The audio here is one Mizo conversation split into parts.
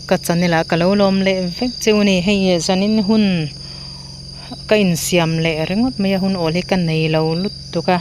Ka channel ah ka lo lawm leh vek cheu a ni hei zanin hun ka insiam leh ringawt mai a hun awl hi ka nei lo lutuk a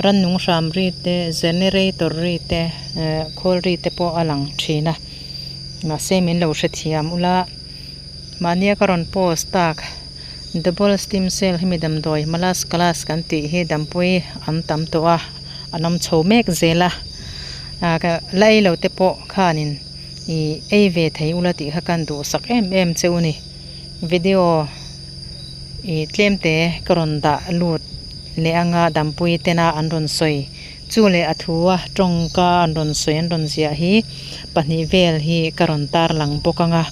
rannung hram ri te generator ri te ehh khawl ri te pawh a lang thin a mahse min lo hrethiam ula mahnia ka rawn post tak double steam cell hemi damdawi malas class kan tih hi dampui an tam tawh a an awm chho mek zel a ah la ei lo te pawh khanin. Ih ei ve thei ula tih kha kan duhsak em em cheu ni. Video ih tlem te ka rawn dah lut leh anga dampui tena an rawn sawi chu leh a thu a tawngka an rawn sawi an rawn ziah hi pahnih vel hi ka rawn tar lang bawk anga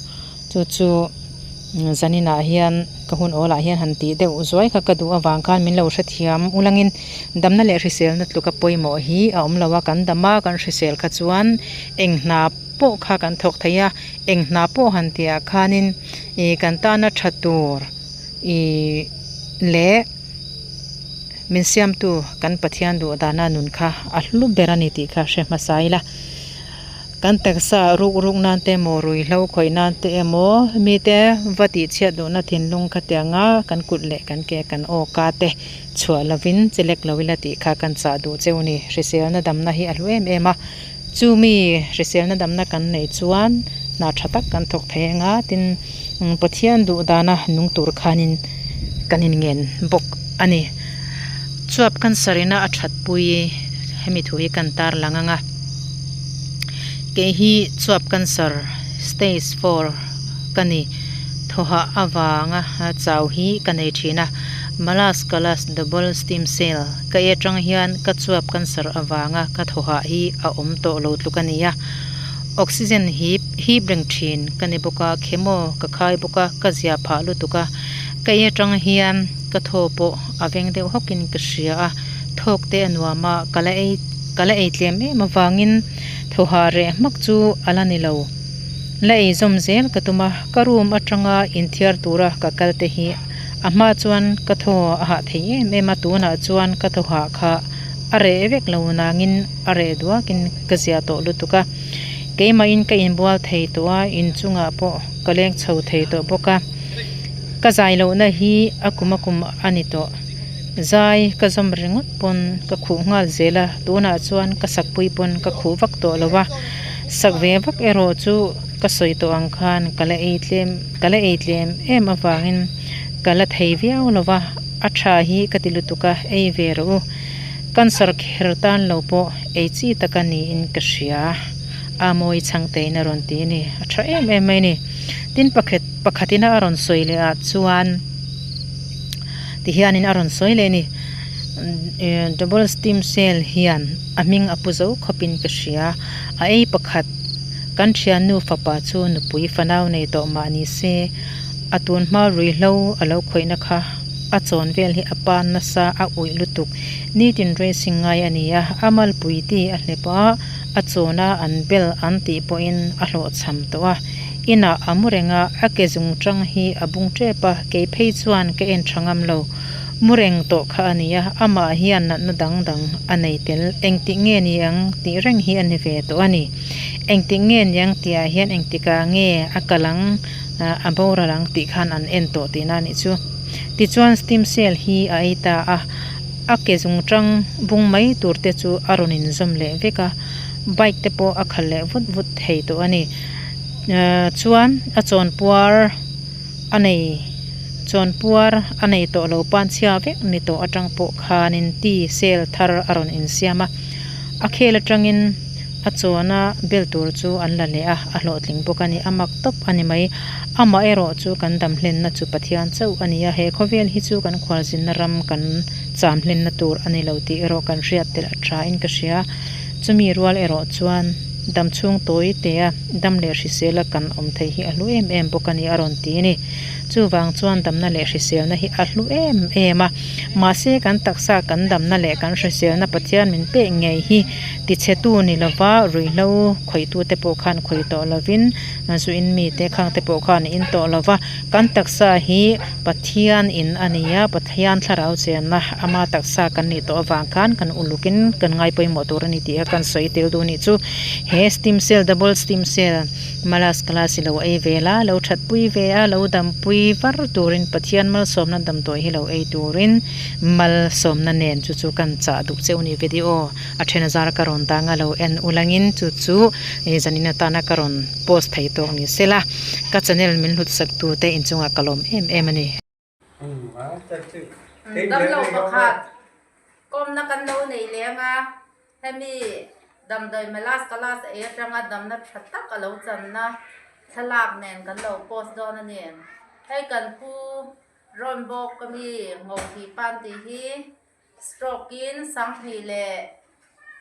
chu chu zaninah hian ka hun awl ah hian han tih deuh zuai kha ka duh avang khan min lo hrethiam ulangin damna leh hriselna tluka pawimawh hi a awm lo a kan dam a kan hrisel kha chuan eng hna pawh kha kan thawk thei a eng hna pawh han tih ah khanin ih kan tana tha tur ih leh min siamtu kan Pathian duh dana nun kha a hlu ber a ni tih kha hre hmasa ila. Kan taksa ruk ruk nan te emaw ruihhlo khawih nan te emaw mite va tih chhiat duhna thinlung khatianga kan kut leh kan ke kan aw ka te chhuah lovin che lek lo ila tih kha kan chah duh cheu a ni. Hriselna damna hi a hlu em em a, chumi hriselna damna kan neih chuan hna tha tak kan thawk thei anga tin Pathian duh dana nung tur khanin kan inngen bawk a ni. Chuap cancer ina a thatpui hemi thu hi kan tarlang anga kei hi chuap cancer stage four ka ni thawhah avanga chau hi ka nei thin a malas kalas double steam cell ka ei atang hian ka chuap cancer avanga ka thawhah hi a awm tawh lo tluk a ni a oxygen hip hip reng thin ka ni bawk a chemo ka khai bawk a ka zia phah lutuk a ka ei atang hian. Ka thaw pawh a veng deuh hawkin ka hria a, thawk te a nuam a, ka la ei ka la ei tlem em avangin thawha reh hmak chu a la ni lo. La ei zawm zel ka tum a, ka room atanga inthiar tura ka kal te hi a hma chuan ka thaw a hah thei em em a, tunah chuan ka thaw hah kha a reh vek lo nangin a reh duakin ka zia tawh lutuk a, keimahin ka inbual thei tawh a, inchungah pawh ka leng chho thei tawh bawk a. Ka zai lohna hi a kum a kum a ni tawh. Zai ka zawm ringawt pawn ka khuh nghal zel a, tunah chuan ka sakpui pawn ka khuh vak tawh lo a. Sak ve vak erawh chu ka sawi tawh ang khan ka la ei tlem ka la ei tlem em avangin ka la thei viau lo va, a tha hi ka ti lutuk a, ei ve rawh u. Cancer kher tan lo pawh ei chi tak a niin ka hria. A mawi chhangtein a rawn ti a ni. A tha em em mai a ni. Tin pakhat pakhatin a rawn sawi leh ah chuan ti hianin a rawn sawi leh a ni. Double steam cell hian a hming a pu zo khawpin ka hria. A ei pakhat kan thiannu fapa chu nupui fanau nei tawh mah ni se a tun hma ruihhlo a lo khawihna kha a chawn vel hi a pan nasa a uih lutuk. Nitin dressing ngai a ni a, a malpui ti a hlep a. A chawna an bel an tih pawhin a hlawhchham tawh a, inah a mu reng a, a ke zung tang hi a bung tep a, kei phei chuan ka en tha ngam lo. Mu reng tawh kha a ni a, amah hian natna dang dang a nei tel. Engtik nge ni ang tih reng hi a ni ve tawh a ni. Engtik nge ni ang tihah hian engtikah nge a kal ang, a boral ang tih khan an en tawh tihna a nih chu. Tichuan stem cell hi a ei ta a. A ke zung tang bung mai tur te chu a rawn inzawm leh vek a, bike te pawh a khalh leh vut vut thei tawh a ni. Ahh chuan a chawnpuar a nei chawnpuar a nei tawh lo panchhia vek ni tawh atang pawh khanin tea cell thar a rawn insiam a, a khel atangin a chawna bel tur chu an la leh a, a hlawhtling bawk a ni, a mak tawp a ni mai. Amaherawh chu kan dam hlenna chu Pathian chauh a ni a, he khawvel hi chu kan khualzinna ram kan cham hlenna tur a ni lo tih erawh kan hriat tel a tha in ka hria. Chumi rual erawh chuan dam chhung tawi tea dam leh hrisela kan awm theih hi a hlu em em bawk a ni a rawn ti a ni. Chuvang chuan damna leh hriselna hi a hlu em em a, mahse kan taksa kan damna leh kan hriselna Pathian min pek ngei hi tichhetu ni lova ruihhlo khawihtute pawh khan khawi tawh lovin Zu in mite khang te pawh khan in tawh lo va, kan taksa hi Pathian in a ni a, Pathian thlarau chenna ama taksa kan nih tawh avang khan kan ulukin kan ngaipawimawh tur a ni tih kha kan sawi tel duh a nih chu. He He stem cell double stem cell malas class i lo ei vel a lo that pui ve a lo dampui var turin Pathian malsawmna damdawi hi lo ei turin malsawmna nen chu chu kan chah duh cheu ni video a then a zar ka rawn dang a lo en ulangin chu chu zanin atana ka rawn post thei tawk ni sela ka channel min hlut sak tute inchungah ka lawm em em a ni. Damlo pakhat kawmna kan lo nei leng a, hemi damdawi Malas Kalas ei atanga damna tha tak a lo channa thlalak nen kan lo post dawn a ni. Hei kan pu rawn bawk ka mi Ngawhti Pan tih hi stroke in 20 leh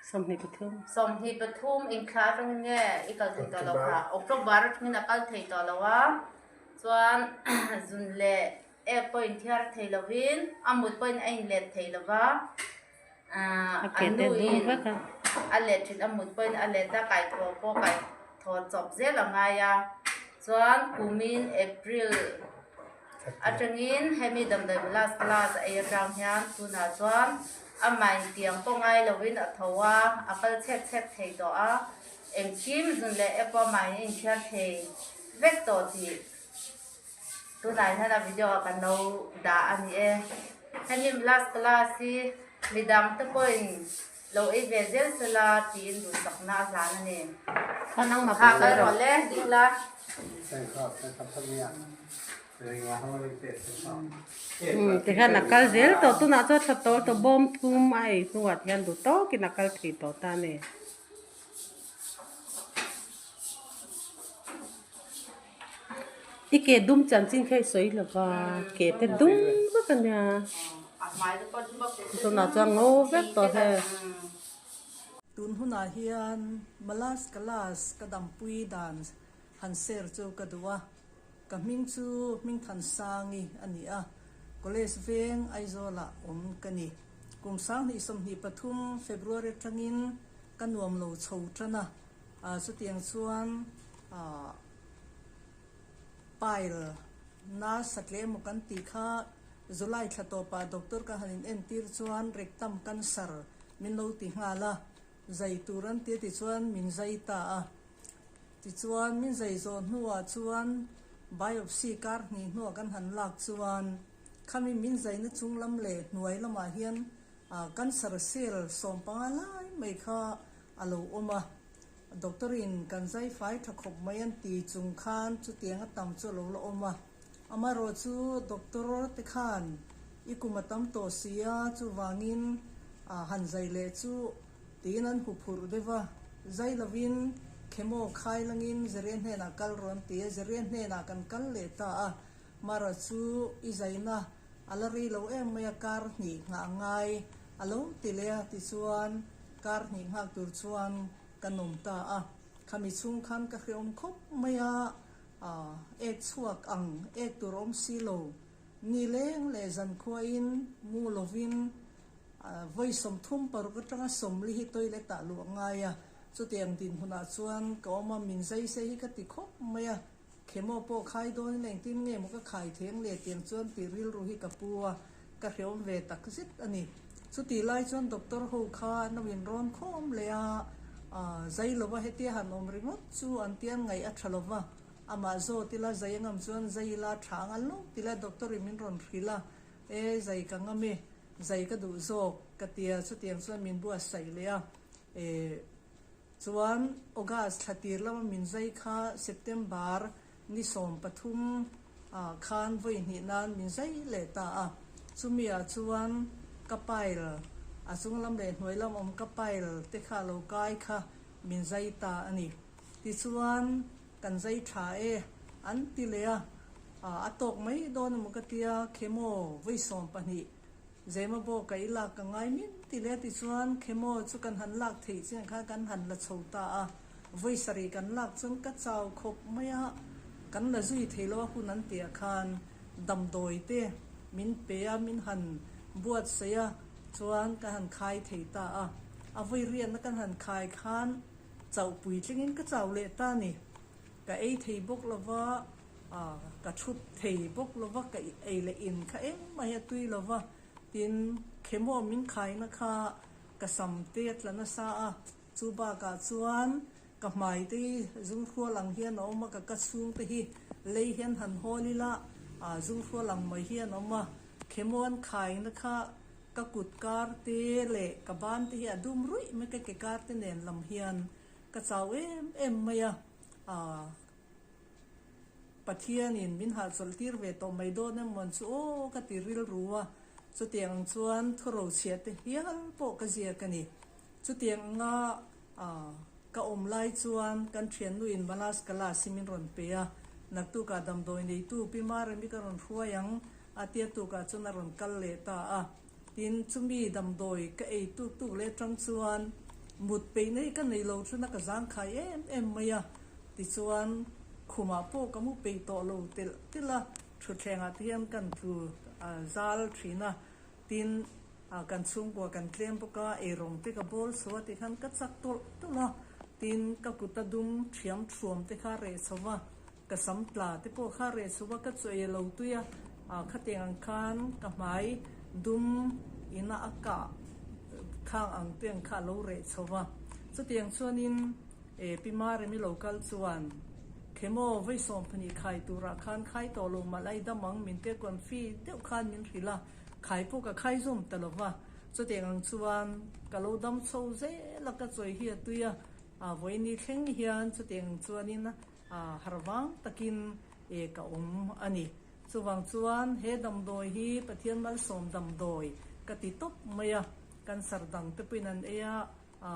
23 inthla atangin nge i kal thei tawh lo kha October atangin a kal thei tawh lo a. Chuan zun leh ek pawh inthiar thei lovin a mut pawhin a inlet thei lo va, aah an nuin a let thin a mut pawhin a let a, kaithaw pawh kaithaw chawp zel a ngai a. Chuan kumin April atangin hemi damdawi last class a ei atang hian tunah chuan amah intiang pawh ngai lovin a tho a, a kal chhek chhek thei tawh a, engkim zun leh ek pawh amah in a inthiar thei. Vek tawh tih tunah hian a video ah kan lo dah a ni e. Hemi last class hi midang te pawhin lo ei ve zel sela tiin duhsakna a hlan a ni. Kha kal rawh le ding la. Tikhian a kal zel tawh tunah chuan tha tawh tawh bawm thum a ei hnuah hian duh tawkin a kal thei tawh ta a ni. I ke dum chanchin kha i sawi lo va, ke te dum vek a nia. Tunah chuan ngo vek tawh he. Tun hunah hian Malas Kalas ka dampui dan han share chu ka duh a, ka hming chu Hmingthansangi a ni a, College veng Aizawlah awm ka ni. Kum 2023 February atangin Ka nuam lo chho tan a, chutiang chuan pile na satle emaw kan tih kha July thla tawpah doctor ka han in entir chuan rectum cancer min lo ti nghal a, zai tur an ti a tichuan min zai ta a. Tichuan min zai zawh hnuah chuan biopsy kar hnih hnuah kan han lak chuan khami min zaina chung lam leh hnuai lamah hian Cancer cell 15 lai mai kha a lo awm a, doctor in kan zai fai tha khawp mai an ti chung khan chutiang a tam chu a lo la awm a, amaherawh chu doctor te khan i kum a tam tawh si a, chuvangin han zai leh chu tiin an hu phurh deuh a, zai lovin chemo khai langin Zeria hnenah kal rawh an ti a, Zeria hnenah kan kal leh ta a, mara chu i zaina A la rei lo em mai a, kar hnih nghah ngai a lo ti leh a, tichuan kar hnih nghak tur chuan ka nawm ta a. Khami chhung khan ka hreawm khawp mai a, ek chhuak ang, ek tur awm si lo, ni leng leh zankhuain mu lovin vawi 36 atanga 40 hi toilet ah luh a ngai a, chutiang dinhmunah chuan ka awm a, min zai se hi ka ti khawp mai a. Khemaw pawh khai dawn ila engtin nge maw ka khai theng le tiang chuan tih rilru hi ka pu a, ka hreawm ve tak zet a ni. Chutih lai chuan doctor ho kha an lo inrawn khawm leh a, zai lova hetia han awm ringawt chu an tiang ngaih a tha lova, amah zawt ila zai a ngam chuan zai ila tha ang a lawk tila doctor in min rawn hrilh a, e zai ka ngam e, zai ka duh zawk ka tia chutiang chuan min buatsaih leh a, e. Chuan August thla tir lama min zai kha September ni 13 ah khan vawi hnih nan min zai leh ta a. Chumi ah chuan ka pile, a chung lam leh hnuai lam awm ka pile te kha lo kai kha min zai ta a ni. Tichuan kan zai tha e an ti leh a, a tawk mai dawn emaw ka tia chemo vawi 12 Zema bawk a i lak ka ngai min ti leh tichuan chemo chu kan han lak theih chiang khan kan han la chho ta a, vawi sarih kan lak chuan ka chau khawp mai a, kan la zui thei lo a hun an tih ah khan damdawi te min pe a, min han buatsaih a chuan ka han khai thei ta a, a vawi riatna kan han khai khan chauh puitlingin ka chau leh ta ni, ka ei thei bawk lova. Ka thut thei bawk lo va, ka ei leh in kha engmah hi a tui lo va, tin chemo min khaina kha ka sam te a tla nasa a, chu bakah chuan Ka hmai te hi zunghrual ang hian a awm a, ka ka chhung te hi lei hian han hawl ila zunghrual ang mai hian a awm a. Khemuan khaina kha ka kut kar te leh ka ban te hi a dum ruih mai, ka ke kar te nen lam hian ka chau em em mai a. Pathianin min hahchawlh tir ve tawh mai dawn em mawn chu aw ka ti rilru a, chutiang ang chuan thuro chhiah te hial pawh ka ziak a ni. Chutiang anga ka awm lai chuan kan thiannuin Malas Kalas hi min rawn pe a, naktukah damdawi neitu Pi Maremi ka rawn hruai ang a tia tukah chuan a rawn kal leh ta a. Tin, chumi damdawi ka ei tuk tuk leh atang chuan mut peih nei ka nei lo thuna ka zangkhai em em mai a. Tichuan, khumah pawh ka mu peih tawh lo telh telh a, thutthlengah te hian kan tlu zal thin a. Tin, kan chhungkua kan tlem bawk a, eirawng te ka bawl chho a tikhan ka chak tawlh tawlh a. Tin, ka kuta dum thiam thuam te kha reh chho va, ka sam tla te pawh kha reh chho va, ka chaw ei lo tui a, khatiang ang khan ka hmai dum ina a kah khang ang te ang kha a lo reh chho va. Chutiang chuanin. E Pi Maremi lo kal chuan, Khemaw, vawi 12 khai turah khan khai tawh lo mah lai dam ang min te confi deuh khan min hrilh a, khai pawh ka khai zawm ta lo va. Chutiang ang chuan ka lo dam chho zel a, ka chawi hi a tui a, a vawiini thleng hian chutiang ang chuanin a harh vang takin e ka awm a ni. Chuvang chuan he damdawi hi Pathian malsawm damdawi ka ti tawp mai a, cancer dang te pawhin an ei a, A,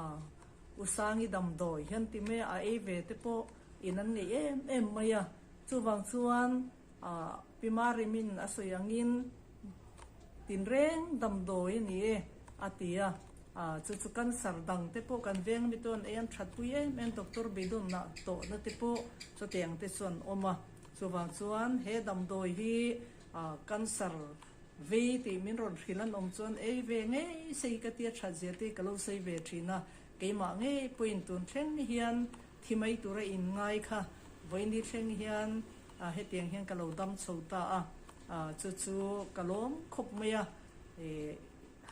U Sangi damdawi hian ti mai a, a ei ve te pawh in an ngeih em em mai a. Chuvang chuan a, Pi Marimin a sawi angin tinreng damdawi a ni e a ti a. A, chu chu cancer dang te pawh kan veng mi chuan ei an thatpui em em Doctor Bidunna tawhna te pawh chutiang te chuan awm a. Chuvang chuan he damdawi hi a, cancer Vei tih min rawn hrilh an awm chuan ei ve ngei sei ka tia that zia te ka lo sawi ve thin a, keimah ngei pawhin tun thleng hian thi mai tura in ngai kha vawiini thleng hian hetiang hian ka lo dam chho ta a, chu chu ka lawm khawp mai a,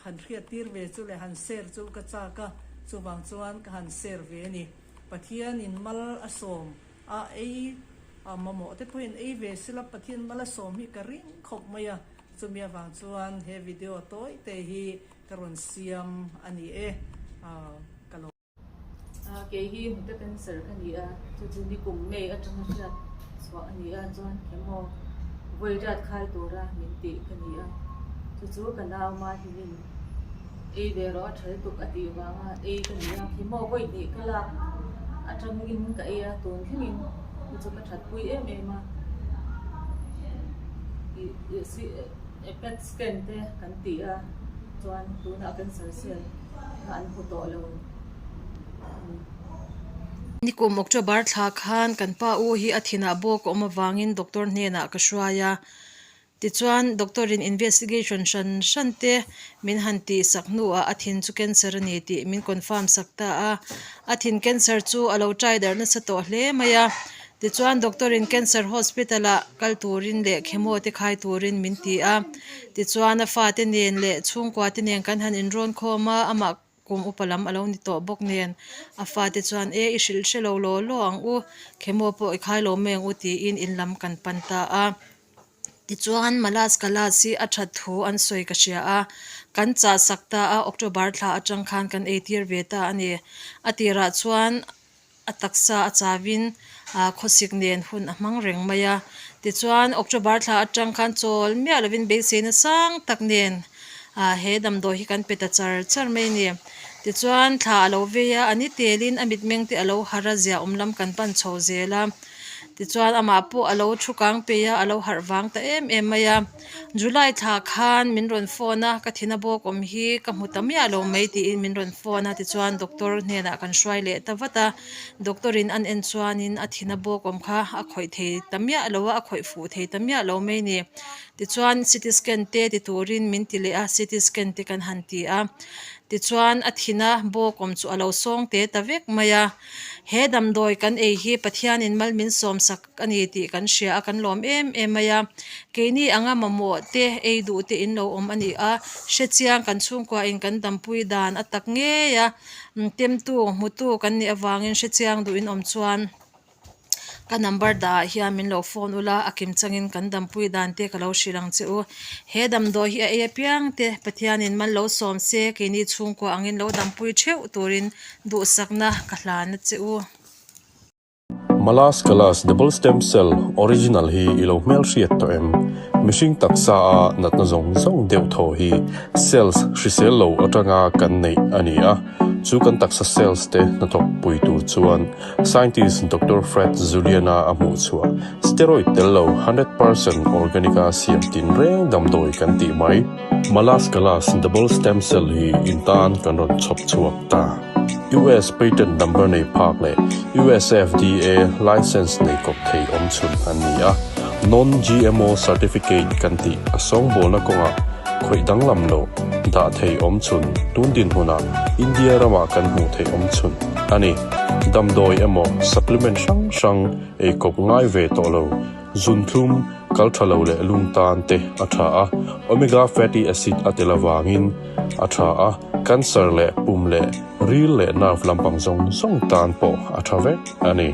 han hriat tir ve chu leh han share chu ka chak a, chuvang chuan ka han share ve a ni. Pathianin mal a sawm A ei a mamawh te pawhin ei ve sila Pathian mal a sawm hi ka ring khawp mai a, chumi avang chuan he video tawi te hi ka rawn siam a ni e, ka lo. Kei hi hnute cancer ka ni a, chu chu nikum May atanga hriat chhuah a ni a, chuan chemo vawi riat khai tura min tih ka ni a, chu chu ka nau Mahinin Ei ve rawh a tha lutuk a tih vanga ei ka ni a, khi maw vawi hnih ka lak atangin ka ei a, tun thlengin hi chu ka that pui em em a, ih pet scan te kan ti a chuan tunah cancer cell kha an hmu tawh lo a ni. Nikum October thla khan kan pa u hi a thinah bawk a awm avangin doctor hnenah ka hruai a. Tichuan, doctor in investigation hran hran te min han tih sak hnuah a thin chu cancer a ni tih min confirm sak ta a. A thin cancer chu a lo try darh nasa tawh hle mai a. Tichuan, doctor in cancer hospital ah kal turin leh chemo te khai turin min ti a. Tichuan, a fate nen leh chhungkua te nen kan han inrawn khawm a, amah Kum upa lam a lo ni tawh bawk nen a fate chuan e i hrilh hre lo law law ang u, chemo pawh i khai lo mai ang u tiin in lam kan pan ta a. Tichuan Malas Kalas hi a that thu an sawi ka hria a, kan chah sak ta a, October thla atang khan kan eitir ve ta a ni. A tirah chuan A taksa a chauin khawsik nen hun a hmang reng mai a. Tichuan October thla atang khan chawl miah lovin beiseina sang tak nen he damdawi hi kan pe ta char char mai a ni. Tichuan thla a lo vei a, a ni telin a mitmeng te a lo harh a, zia awm lam kan pan chho zel a. Tichuan amah pawh a lo thu kang peih a, a lo harh vang ta em em mai a. July thla khan min rawn phone a, ka thina bawk awm hi ka hmu ta miah lo mai tiin min rawn phone a, tichuan doctor hnenah kan hruai leh ta vat a. Doctor in an en chuanin a thina bawk awm kha a khawih thei ta miah lo a, a khawih fuh thei ta miah lo mai a ni. Tichuan CT scan te ti turin min ti leh a, CT scan te kan han ti a. Tichuan a thina bawk awm chu a lo sawng te ta vek mai a. He damdawi kan ei hi Pathianin mal min sawm sak a ni tih kan hria a, kan lawm em em mai a. Keini anga mamawh te ei duh te in lo awm a ni a, hrechiang kan chhungkua in kan dampui dan a tak ngei a, temtu hmutu kan nih avangin hrechiang duh in awm chuan ka number dah ah hian min lo phone ula a kim changin kan dampui dan te ka lo hrilh ang che u. He damdawi hi a ei apiang te Pathianin mal lo sawm se keini chhungkua angin lo dampui theuh turin duhsakna ka hlan a che u. Malas Kalas Double Stem Cell Original hi i lo hmelhriat tawh em? Mihring taksa a natna zawng zawng deuh thaw hi cells hrisel lo atanga kan neih a ni a, chu kan taksa cells te hnathawk pui tur chuan scientist Doctor Fred Zulian-a a hmuh chhuah steroid tel lo 100% organic a siam tinreng damdawi kan tih mai. Malas Kalas Double Stem Cell hi in tan kan rawn chhawp chhuak ta. US patent number nei phak leh US FDA license nei kawp thei awm chhun an ni a, Non-GMO Certificate kan tih a sawngbawlna kawngah khawih danglam lo dah thei awm chhun tun dinhmunah India ramah kan hmuh theih awm chhun a ni. Damdawi emaw supplement hrang hrang ei kawp ngai ve tawh lo, zunthlum, kal tha lo leh lung tan te a tha a, omega fatty acid a tel avangin a tha a, Cancer leh pum leh ril leh nerve lampang zawng zawng tan pawh a tha vek a ni.